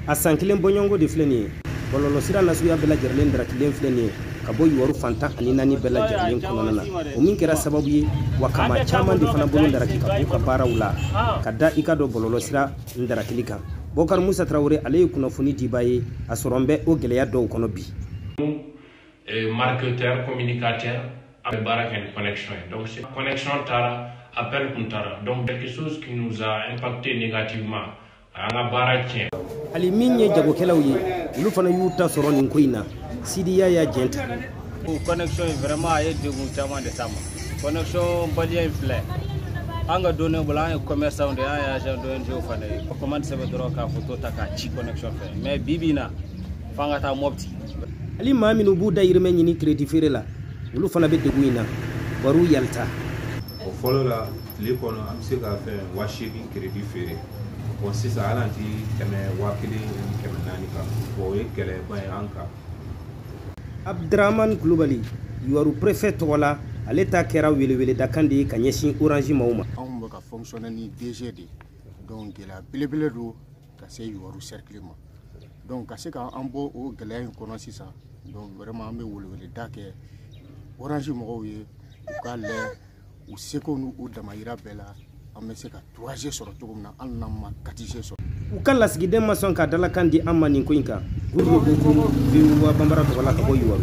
A san kelen bɔɲɔgɔnko de filɛ nin ye. Bɔlɔlɔsira nasuguya bɛɛ lajɛlen darakilen filɛ nin ye ka bɔ Youwarou fan 14 bɛɛ lajɛlen kɔnɔna na. O min kɛra sababu ye wa ka maa caman de fana bolo daraki ka b'u ka baaraw la ka da i ka dɔn bɔlɔlɔsira darakili kan. Bɔkari Musa Tarawele, ale ye kunnafoni dibaa ye, a sɔrɔ n bɛ o gɛlɛya dɔw kɔnɔ bi. Marketeur, communicateur, an bɛ baara kɛ ni connexion ye. Donc connexion taara, appel kun taara, donc quelque chose qui nous a impacté négativement, a y'an ka baara tiɲɛ. Hali min ye jagokɛlaw ye, olu fana y'u ta sɔrɔ nin ko in na. Sidiya y'a jɛn ta. O connexion in, vraiment, a ye degun caman de s'a ma. Connexion baliya in filɛ, an ka données bolo, an ye commerçant de ye, an ye agent d'ONG fana ye. Commande sɛbɛn dɔrɔn k'a photo ta k'a ci connexion fɛ, mais bi bi in na, f'an ka taa Mopti. Hali maa minnu b'u dayirimɛ ɲini crédit feere la, olu fana bɛ degun in na. Baru yalita. O fɔlɔ la, tile kɔnɔ, an bɛ se ka fɛn 8000 crédit feere. Bon, sisan hali an ti tɛmɛ 1400 kan. Bon, o ye gɛlɛyaba ye an kan. Abdramane Kulubali, Youwarou préfet tɔgɔ la, ale ta kɛra weleweledakan de ye ka ɲɛsin Orange maaw ma. Anw bɛ ka fonctionner ni 2G de ye, donc gɛlɛya belebele don ka se Youwarou cercle ma. Donc ka se k'an bɔ o gɛlɛya in kɔnɔ sisan, donc vraiment, an bɛ weleweleda kɛ Orange mɔgɔw ye, u k'a lajɛ u seko n'u damayira bɛɛ la, an bɛ se ka 3G sɔrɔ cogo min na, hali n'an ma 4G sɔrɔ. U ka lasigiden ma sɔn ka dalakan di an ma nin ko in kan. Gurubo Bokun, VOA Bambara tɔgɔ la ka bɔ Youwarou.